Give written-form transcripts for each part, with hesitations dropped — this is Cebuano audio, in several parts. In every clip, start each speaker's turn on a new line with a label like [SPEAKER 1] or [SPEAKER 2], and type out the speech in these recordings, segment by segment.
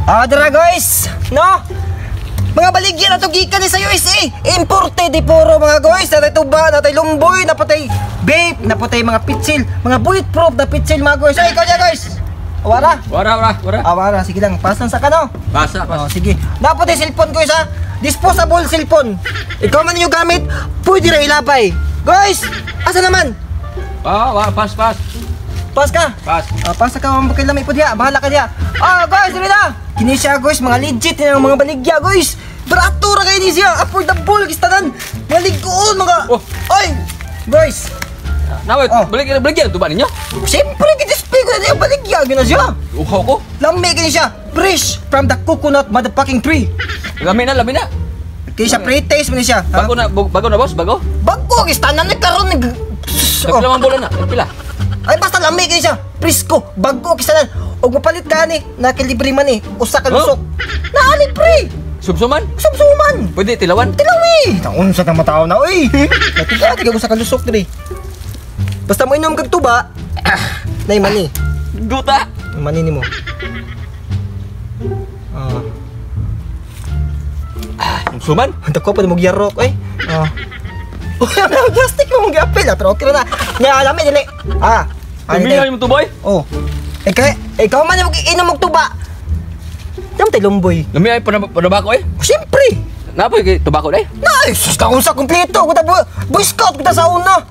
[SPEAKER 1] Ah, dara guys. No? Mga baligya na to gikan ni sa USA. Imported di puro mga guys. Natay tuba, natay lumboy, napatay vape, napatay mga pitsil, mga bulletproof na pitsil mga guys. Ay, ikaw niya guys. Wala.
[SPEAKER 2] Wara, wara, wara.
[SPEAKER 1] Ah, wala. Sige lang, pasan sa kano.
[SPEAKER 2] Basa,
[SPEAKER 1] Oh,
[SPEAKER 2] basa.
[SPEAKER 1] sige. Napatay cellphone guys ha. Disposable cellphone. Ikaw man yung gamit, pwede ra ilabay. Guys, asa naman?
[SPEAKER 2] Ah, wa, pass, pass.
[SPEAKER 1] Pas ka.
[SPEAKER 2] Pass.
[SPEAKER 1] Ah, pasa ka mga pakilamay po diya. Bahala ka diya. Ah, guys, dili na. Kini siya guys, mga legit na mga baligya guys. Barato ra kay ni siya. Affordable gistanan. Mga ligoon mga.
[SPEAKER 2] Oh.
[SPEAKER 1] Oy, guys.
[SPEAKER 2] Naway,
[SPEAKER 1] Oh.
[SPEAKER 2] balik balik yan tuba ninyo.
[SPEAKER 1] Siyempre gidisplay ko na niya baligya gina siya.
[SPEAKER 2] Uhaw ko.
[SPEAKER 1] Lami kini siya. Fresh from the coconut motherfucking tree.
[SPEAKER 2] Lami na, lami na.
[SPEAKER 1] Kini siya pre-taste man ni siya. Ha?
[SPEAKER 2] Bago na, bago na boss, bago.
[SPEAKER 1] Bago gistanan ni karon nag. Oh.
[SPEAKER 2] Nagpila man bola na, nagpila.
[SPEAKER 1] Ay basta lami kini siya. Presko, bago gistanan. Og mapalit ka ni, nakilibre man ni, usa ka lusok. Naa libre.
[SPEAKER 2] Sumsuman.
[SPEAKER 1] Sumsuman.
[SPEAKER 2] Pwede tilawan.
[SPEAKER 1] Tilawi! Taon sa tama tao na, uy! Natiga, tiga ko sa kalusok diri. Basta mo inom kag tuba, ah, nay mani.
[SPEAKER 2] Duta.
[SPEAKER 1] Mani nimo. Ah,
[SPEAKER 2] Sumsuman.
[SPEAKER 1] dako pa mo gyarok oy. Ah. Uy, ang plastic mo mong giapil ah, pero okay na. Nya alami dili. Ah. Ani
[SPEAKER 2] Tumila
[SPEAKER 1] day.
[SPEAKER 2] yung tuboy.
[SPEAKER 1] Oh. Ikaw, ikaw man mo inom og tuba. Dam tay lumboy.
[SPEAKER 2] Lami ay panabako eh.
[SPEAKER 1] Siyempre.
[SPEAKER 2] Napoy kay tobacco day.
[SPEAKER 1] Nice! Sus, sa kompleto. Kuta boy, boy scout kuta sa una.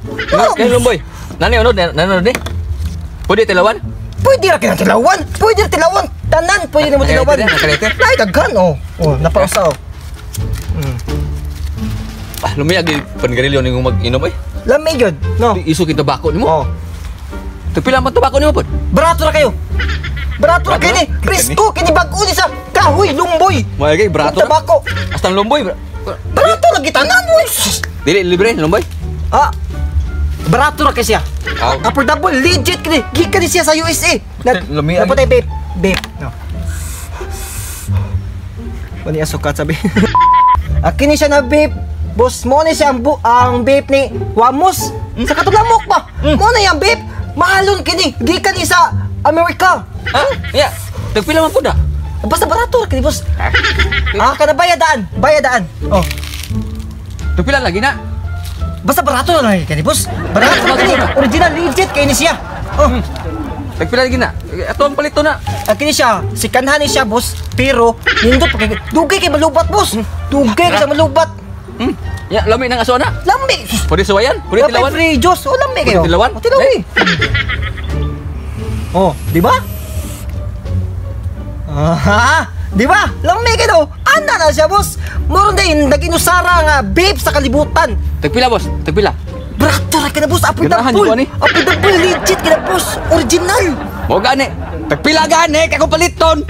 [SPEAKER 2] Kay lumboy. Nani unod, nani ni. Pwede tilawan.
[SPEAKER 1] Pwede ra kina tilawan. Pwede ra tilawan. Tanan pwede na mo tilawan.
[SPEAKER 2] Nakalitir, nakalitir.
[SPEAKER 1] Nay daghan oh. Oh, napausa oh.
[SPEAKER 2] Ah, lumi agi pangarilyo ning mag-inom eh.
[SPEAKER 1] Lami gyud, no.
[SPEAKER 2] Iso kay tobacco nimo.
[SPEAKER 1] Oh.
[SPEAKER 2] Tagpila man tobacco nimo pod.
[SPEAKER 1] Barato ra kayo. Barato ra kini. Presko kini bag-o ni sa kahoy lumboy.
[SPEAKER 2] Mao kay barato. ra.
[SPEAKER 1] Tabako.
[SPEAKER 2] Hasta ang lumboy.
[SPEAKER 1] Barato lagi tanan oy. Sus.
[SPEAKER 2] Dili libre lumboy.
[SPEAKER 1] Ah. Barato ra kay siya.
[SPEAKER 2] Ah.
[SPEAKER 1] Affordable, legit kini. Gikan ni siya sa USA.
[SPEAKER 2] Lami ay.
[SPEAKER 1] Napatay vape. Vape. No. Wani asukat sabi. Ah, kini siya na vape. Boss mo ni siya ang, ang vape ni Wamos. Sa katong lamok ba? Mo na yung vape. Mahalon kini. Gikan ni sa Amerika.
[SPEAKER 2] Ha? Ya. Tagpila man pud ah.
[SPEAKER 1] Basta barato ra kini boss. Ah, kana bayadaan. Bayadaan. Oh.
[SPEAKER 2] Tagpila lagi na.
[SPEAKER 1] Basta barato na lang kini boss. Barato ra kini. Original legit kay ni siya. Oh.
[SPEAKER 2] Tagpila lagi na. Ato ang palito na.
[SPEAKER 1] Ang kini siya, si kanhan ni siya boss, pero nindot pa kay dugay kay malubat boss. Dugay kay sa malubat.
[SPEAKER 2] Ya, lami nang aso na.
[SPEAKER 1] Lami. Sus,
[SPEAKER 2] Pwede suwayan, pwede
[SPEAKER 1] wala
[SPEAKER 2] tilawan.
[SPEAKER 1] free juice. Oh, lami kayo.
[SPEAKER 2] Pwede tilawan?
[SPEAKER 1] Oh, tilawi. Oh, di ba? Ah, di ba? Lami kayo. Ana na siya boss. Moro din nag-inusara nga vape sa kalibutan.
[SPEAKER 2] Tagpila boss, tagpila.
[SPEAKER 1] Barato ra ka na boss,
[SPEAKER 2] Ganahan
[SPEAKER 1] affordable.
[SPEAKER 2] ko ani.
[SPEAKER 1] Affordable legit ka na boss, original.
[SPEAKER 2] Mo gani. Tagpila gani kay ko paliton.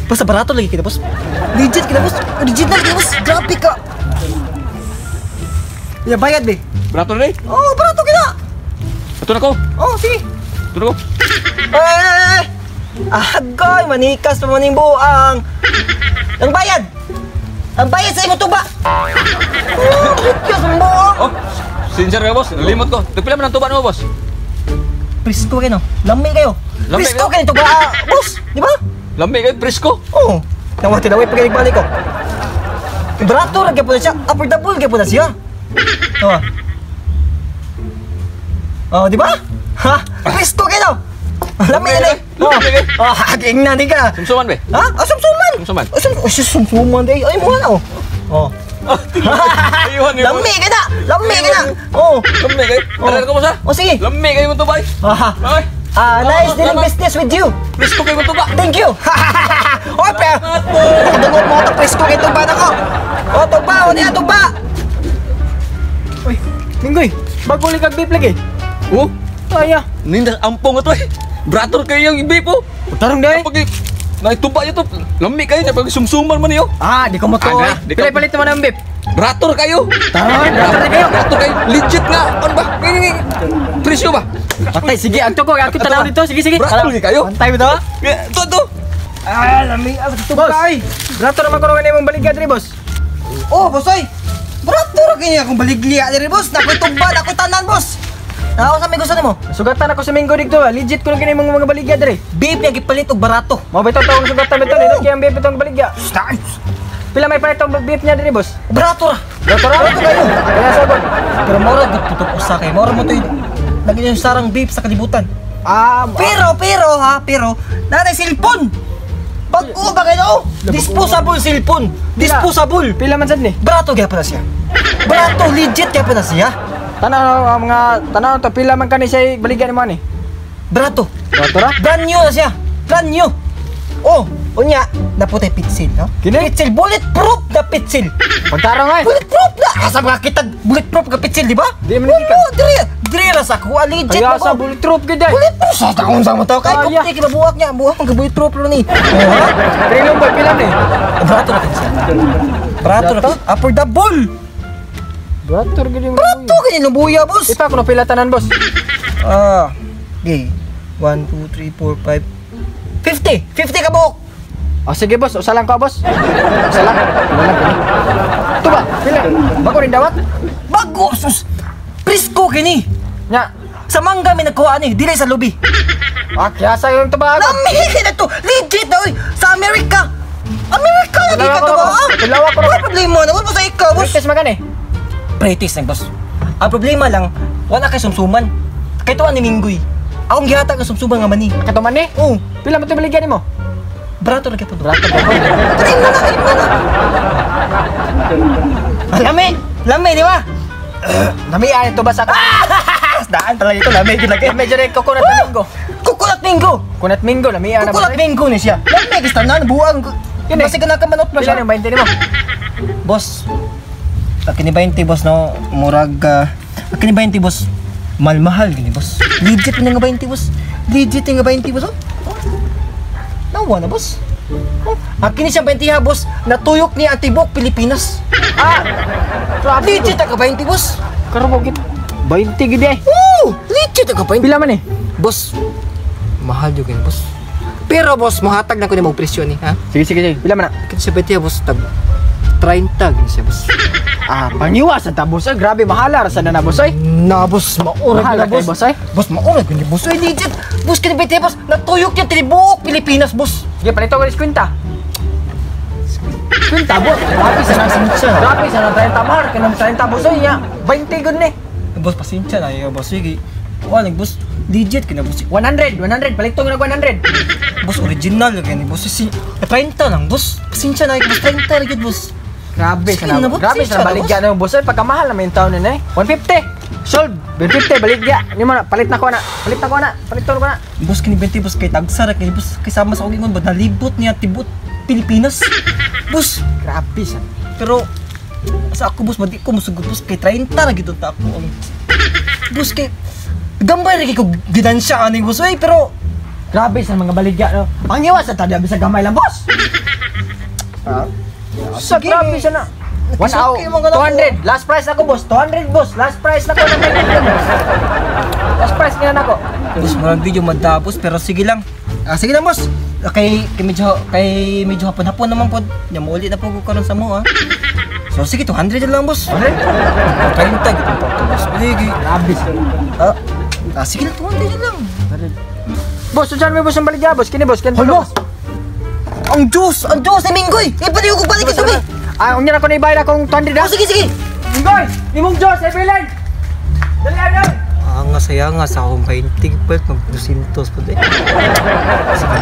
[SPEAKER 1] Basta barato lagi kita boss. Legit kita boss. Original kita boss. Grabe ka. Ya bayad be.
[SPEAKER 2] Barato na eh.
[SPEAKER 1] Oh, barato kita.
[SPEAKER 2] Ato na ko.
[SPEAKER 1] Oh, sige.
[SPEAKER 2] Ato na ko.
[SPEAKER 1] Ay, ay, ay. Agoy, manikas pa maning buang. Ang bayad. Ang bayad sa imo tuba. Oh, Diyos ang buang.
[SPEAKER 2] Oh, sincere ka boss. Nalimot ko. Tagpila man ang tuba nimo boss.
[SPEAKER 1] Presko kayo no. Lami kayo.
[SPEAKER 2] Lami
[SPEAKER 1] Presko
[SPEAKER 2] kayo.
[SPEAKER 1] kayo tuba, ah, boss, di ba?
[SPEAKER 2] Lami kay presko.
[SPEAKER 1] Oh. Tawa tinaway pag balik ko. Barato ra gyud po na siya. Affordable gyud po na siya. Oh. Oh, di ba? Ha? Presko kayo. Lami na eh. Oh,
[SPEAKER 2] Lami na eh.
[SPEAKER 1] oh, haging na di ka.
[SPEAKER 2] Sumsuman be.
[SPEAKER 1] Ha? Ah, sumsuman.
[SPEAKER 2] Sumsuman.
[SPEAKER 1] Oh, oh, sumsuman di. Ay, mo na oh. Oh.
[SPEAKER 2] Ayun ni.
[SPEAKER 1] Lami ka na. Lami ka na. Oh.
[SPEAKER 2] Lami kay. Tara ko boss ha.
[SPEAKER 1] Oh, sige.
[SPEAKER 2] Lami kay mo tuba.
[SPEAKER 1] Ah,
[SPEAKER 2] Ay.
[SPEAKER 1] ah, nice doing
[SPEAKER 2] Salamat.
[SPEAKER 1] business with you.
[SPEAKER 2] Presko kay mo tuba.
[SPEAKER 1] Thank you. Oy, pre. Nakadungog mo ito, presko kay tuba na ko. Oh, tuba, o niya tuba.
[SPEAKER 3] Uy, Minggoy, bago ulit kag vape lagi.
[SPEAKER 2] Oh,
[SPEAKER 3] Ay, ah.
[SPEAKER 2] ninda ampong ato eh. Barato kayo yung vape oh.
[SPEAKER 3] Tarong day.
[SPEAKER 2] Pag naituba niyo to, lami kayo pag sumsuman man niyo.
[SPEAKER 3] Ah, di ko mo to.
[SPEAKER 2] Ah,
[SPEAKER 3] eh.
[SPEAKER 2] di ka-
[SPEAKER 3] Pila palit naman ang vape.
[SPEAKER 2] Barato kayo.
[SPEAKER 3] Tarong, barato na kayo.
[SPEAKER 2] Barato kayo. Legit nga. Ano ba? Ngini ngini. Presyo ba?
[SPEAKER 3] Patay, sige, agto ko, agto tanaw dito. Sige, sige.
[SPEAKER 2] Barato lagi kayo.
[SPEAKER 3] Antay mo to.
[SPEAKER 2] Ito to.
[SPEAKER 1] Ah, lami ah, tuba
[SPEAKER 3] Boss.
[SPEAKER 1] ay.
[SPEAKER 3] Barato naman ko naman imong baligya diri, boss.
[SPEAKER 1] Oh, boss ay. Barato ra kini akong baligya diri, boss. Nakoy tuba, nakoy tanan, boss. Ah, unsa may gusto nimo?
[SPEAKER 3] Sugatan ako sa Minggo dito. Legit ko lang kini mga baligya diri.
[SPEAKER 1] Vape niya gipalit og barato.
[SPEAKER 3] Mao ba tong sugatan bitaw nindot kay ang vape itong baligya. Pila may palit tong vape niya diri, boss?
[SPEAKER 1] Barato ra.
[SPEAKER 3] Barato ra.
[SPEAKER 1] Barato kayo.
[SPEAKER 3] Kaya sabon.
[SPEAKER 1] Pero mora gud putok usa kay mora mo to'y lagi yung sarang vape sa kalibutan.
[SPEAKER 3] Ah,
[SPEAKER 1] Pero ha, pero nanay cellphone. Bago ba kayo? Disposable cellphone. Disposable.
[SPEAKER 3] Pila man sad ni?
[SPEAKER 1] Barato gyapon na siya. Barato legit gyapon na siya.
[SPEAKER 3] Tanaw ang mga tanaw to pila man kani siya baligya nimo ani.
[SPEAKER 1] Barato.
[SPEAKER 3] Barato ra?
[SPEAKER 1] Brand new na siya. Brand new. Oh, unya naputay pitsil, no?
[SPEAKER 3] Kini?
[SPEAKER 1] Pitsil, bulletproof na pitsil.
[SPEAKER 3] Pagtarong ay.
[SPEAKER 1] Bulletproof na. Asa mga kitag bulletproof ka pitsil, di ba?
[SPEAKER 3] Di man gikan.
[SPEAKER 1] Oo, Dire, dire ra sa kuha legit
[SPEAKER 3] Kaya
[SPEAKER 1] na
[SPEAKER 3] sa
[SPEAKER 1] ko.
[SPEAKER 3] bulletproof gid ay.
[SPEAKER 1] Bulletproof sa taon sa mo to. Kay
[SPEAKER 3] Kaya.
[SPEAKER 1] kupti kibabuak niya, buwak ang bulletproof ro ni. Oh, ha?
[SPEAKER 3] Trilong boy pila ni?
[SPEAKER 1] Barato na siya. Barato na. Affordable.
[SPEAKER 3] Barato ra gid yung
[SPEAKER 1] Barato kini lubuya, boss.
[SPEAKER 3] Ipa kuno pila tanan, boss.
[SPEAKER 1] Ah, okay. 1, 2, 3, 4, 5. 50! 50 ka buok!
[SPEAKER 3] Oh, sige boss, usa lang ko boss. Usa lang. Pila lang kini. Ito ba? Pila? Bago rin dawat?
[SPEAKER 1] Bago! Sus! Presko kini!
[SPEAKER 3] Nya.
[SPEAKER 1] Sa mangga may nagkuha ni, dili sa lubi.
[SPEAKER 3] Ah, kaya sa yung tuba.
[SPEAKER 1] Nami na to! Legit na oy! Sa Amerika! Amerika lagi ka to ba? Ah?
[SPEAKER 3] Dalawa ko na.
[SPEAKER 1] Wala problema na. Wala mo sa ikaw, boss.
[SPEAKER 3] British magan eh.
[SPEAKER 1] British lang, boss. Ang problema lang, wala kay sumsuman. Kay tuwa ni Minggoy. Akong gihatag ang sumsuman nga mani.
[SPEAKER 3] Katuman ni?
[SPEAKER 1] Oo.
[SPEAKER 3] Pila man to baligya nimo?
[SPEAKER 1] Barato na gyapon.
[SPEAKER 3] Barato ba?
[SPEAKER 1] Try mo na, try mo na. Lami! Lami, di ba?
[SPEAKER 3] Nami ay to ba sa
[SPEAKER 1] Daan talaga ito, lami gid lagi.
[SPEAKER 3] Medyo rin coconut na minggo.
[SPEAKER 1] Coconut mango!
[SPEAKER 3] Coconut mango lami na.
[SPEAKER 1] Coconut mango ni siya. Lami gis tanan buang.
[SPEAKER 3] Yun eh.
[SPEAKER 1] Basi ka nakamanot ba
[SPEAKER 3] Pila
[SPEAKER 1] siya?
[SPEAKER 3] nang 20 nimo?
[SPEAKER 1] Boss. Kini 20 boss no, murag kini 20 boss. Mahal-mahal gini boss. Legit ni nga 20 boss. Legit ni nga 20 boss oh. Oh. Nawa na boss. Oh. Kini siya 20 ha boss, natuyok ni ang tibok Pilipinas.
[SPEAKER 3] Ah. Grabe.
[SPEAKER 1] Legit ang 20 boss.
[SPEAKER 3] Karon ko gid 20 gid eh.
[SPEAKER 1] Oh, legit ang 20.
[SPEAKER 3] Pila man eh?
[SPEAKER 1] Boss, mahal yun gini boss. Pero boss, mohatag na ko ni mo presyo ni, ha?
[SPEAKER 3] Sige sige sige. Pila man na?
[SPEAKER 1] Kini siya 20 ha boss, tag 30 gini siya boss.
[SPEAKER 3] Ah, pangiwasan ta boss. Ay, grabe mahala ra sa na boss ay.
[SPEAKER 1] Na boss, maurag
[SPEAKER 3] Mahal
[SPEAKER 1] na
[SPEAKER 3] na kay
[SPEAKER 1] boss.
[SPEAKER 3] boss ay.
[SPEAKER 1] Boss, maurag gini boss. Ay, legit. Boss, kini 20 boss, natuyok niya tibuok Pilipinas boss.
[SPEAKER 3] Sige, palito ko ni kwinta. Kwinta boss. Grabe sa nang
[SPEAKER 1] Pasensya.
[SPEAKER 3] Grabe sa nang 30 mar, kanang 30 boss ay nya. 20 gud ni.
[SPEAKER 1] Boss, pasensya na iyo, boss. Sige. Wala, boss. Legit kina boss.
[SPEAKER 3] 100, 100 palito ko nag 100.
[SPEAKER 1] Boss, original gani boss. Si 30 lang, boss. Pasensya na, boss. 30 ra gyud, boss.
[SPEAKER 3] Grabe
[SPEAKER 1] Sige
[SPEAKER 3] sa
[SPEAKER 1] na,
[SPEAKER 3] na.
[SPEAKER 1] boss.
[SPEAKER 3] Grabe
[SPEAKER 1] Pasensya
[SPEAKER 3] sa
[SPEAKER 1] na,
[SPEAKER 3] baligya na boss ay pagkamahal na may taon na eh. 150. Sold. 150 baligya. Nimo na palit na ko na. Palit na ko na. Palit ko na.
[SPEAKER 1] Boss, kini 20 boss kay tagsara kini boss kay sama sa akong ingon ba nalibot niya tibot Pilipinas. Boss,
[SPEAKER 3] Grabe sa.
[SPEAKER 1] pero sa ako boss, madi ko musugod boss kay 30 ra gyud ta ako ang boss kay gambay ra kay ko ginansya ani boss oy pero
[SPEAKER 3] Grabe sa mga baligya no. Pangiwas sa tadi sa gamay lang boss.
[SPEAKER 1] Ah,
[SPEAKER 3] Sa
[SPEAKER 1] sige.
[SPEAKER 3] grabe sa na. 1 hour.
[SPEAKER 1] Nakisuki mo ka na ako.
[SPEAKER 3] 200. Last price ako boss. 200 boss. Last price na ko ng boss. Last price nga nako.
[SPEAKER 1] Boss, murag video matapos pero sige lang. Ah, sige lang boss. Ah, kay medyo hapon-hapon naman pod. Nya mouli na po ko karon sa mo ah. So sige 200 na lang boss.
[SPEAKER 3] 200?
[SPEAKER 1] 30 gid pa to boss. Sige.
[SPEAKER 3] Grabe sa.
[SPEAKER 1] Sige lang 200 na lang.
[SPEAKER 3] Boss, unsa may boss ang baligya boss? Kini boss, kini.
[SPEAKER 1] Hala! Ang juice, ang juice ni Minggoy. Ibalik ko balik ito eh.
[SPEAKER 3] Ah, unya na ko na ibayad akong 200
[SPEAKER 1] Oh,
[SPEAKER 3] ah.
[SPEAKER 1] sige sige.
[SPEAKER 3] Minggoy, imong Diyos, ay bilin. Dali ano?
[SPEAKER 1] Ah, nga saya nga sa akong 20 pa mag 200 pa din. Sige.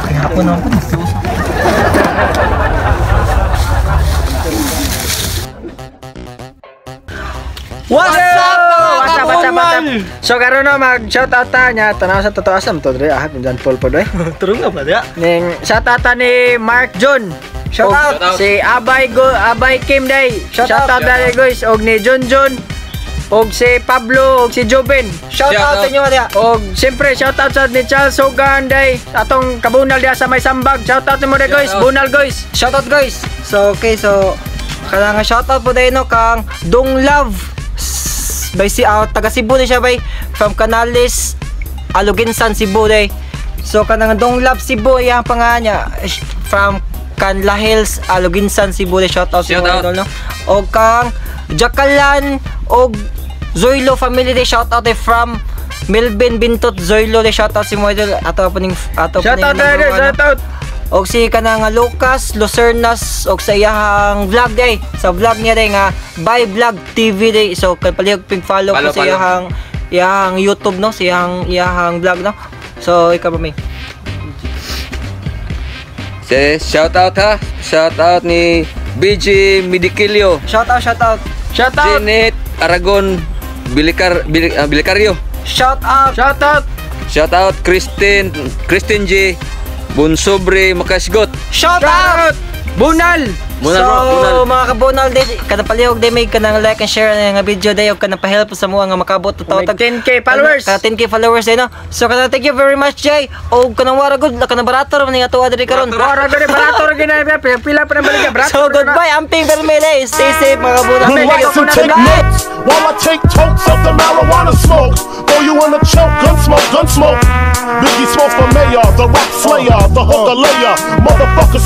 [SPEAKER 1] Kaya hapon ako mas.
[SPEAKER 3] What's up, mga kabunmal? So karon no mag shoutout ta nya tanaw sa totoo asam to dre ah John Paul po dre.
[SPEAKER 1] True nga ba diya?
[SPEAKER 3] Ning shoutout ta ni Mark John.
[SPEAKER 1] Shout
[SPEAKER 3] Og
[SPEAKER 1] out.
[SPEAKER 3] Si Abay Go Abay Kim day.
[SPEAKER 1] Shout
[SPEAKER 3] Shout
[SPEAKER 1] out.
[SPEAKER 3] out day guys og ni John John og si Pablo og si Joven.
[SPEAKER 1] Shout out sa inyo diya.
[SPEAKER 3] Og siyempre shout out sa ni Charles Hogan day atong kabunal diya sa may sambag. Shout out nimo day guys,
[SPEAKER 2] Shout out.
[SPEAKER 3] bunal guys.
[SPEAKER 1] Shout out guys. So okay, so kanang shout out po dahil no kang Dong Love by si taga Cebu ni siya bay from Canales Aluginsan Cebu day. So kanang Dong Love Cebu iyang pangalan niya from Canla Hills Aluginsan Cebu day. Shout out sa
[SPEAKER 2] Shout out.
[SPEAKER 1] idol no. Og kang Jakalan og Zoilo family day, shout out day from Melvin Bintot Zoilo day, shout out si mo idol ato pa ning ato pa
[SPEAKER 3] Shout
[SPEAKER 1] ning
[SPEAKER 3] out
[SPEAKER 1] number
[SPEAKER 3] idol,
[SPEAKER 1] one,
[SPEAKER 3] shout
[SPEAKER 1] no?
[SPEAKER 3] out.
[SPEAKER 1] Og si kanang nga Lucas Lucernas og sa iyahang vlog day, sa vlog niya day nga By Vlog TV day. So kay palihog pig follow
[SPEAKER 2] Follow,
[SPEAKER 1] ko sa
[SPEAKER 2] follow.
[SPEAKER 1] Iyahang YouTube no, sa iyahang vlog no. So ikaw ba may?
[SPEAKER 2] Si, shout out ha. Shout out ni BJ Midikilio.
[SPEAKER 1] Shout out, shout out.
[SPEAKER 3] Shout out.
[SPEAKER 2] Janet Aragon Bilicario.
[SPEAKER 1] Shout out.
[SPEAKER 3] Shout out.
[SPEAKER 2] Shout out Christine G Bunsobre Makasgot.
[SPEAKER 1] Shout
[SPEAKER 3] Shout
[SPEAKER 1] out.
[SPEAKER 3] out. Bunal.
[SPEAKER 2] Bunal
[SPEAKER 1] so,
[SPEAKER 2] bro, bunal.
[SPEAKER 1] Mga kabunal day, kanang palihog day may kanang like and share na nga video day og kanang pa-help sa mga nga makabot
[SPEAKER 3] May 10K followers.
[SPEAKER 1] Kana 10K followers day no. So kanang thank you very much, Jay. Og kanang wara good, kanang barato ra man nga tuwa diri karon.
[SPEAKER 3] Ora gani barato ra gani pila pa nang balik barato.
[SPEAKER 1] So goodbye, amping permele. Stay safe, mga kabunal.
[SPEAKER 3] Amping,
[SPEAKER 1] Thank you.
[SPEAKER 4] Relax and take
[SPEAKER 1] Bye.
[SPEAKER 4] notes while I take tokes of the marijuana smoke. Throw you in a choke, gun smoke, gun smoke. Biggie Smalls for mayor, the rap slayer, the hooker layer. Motherfuckers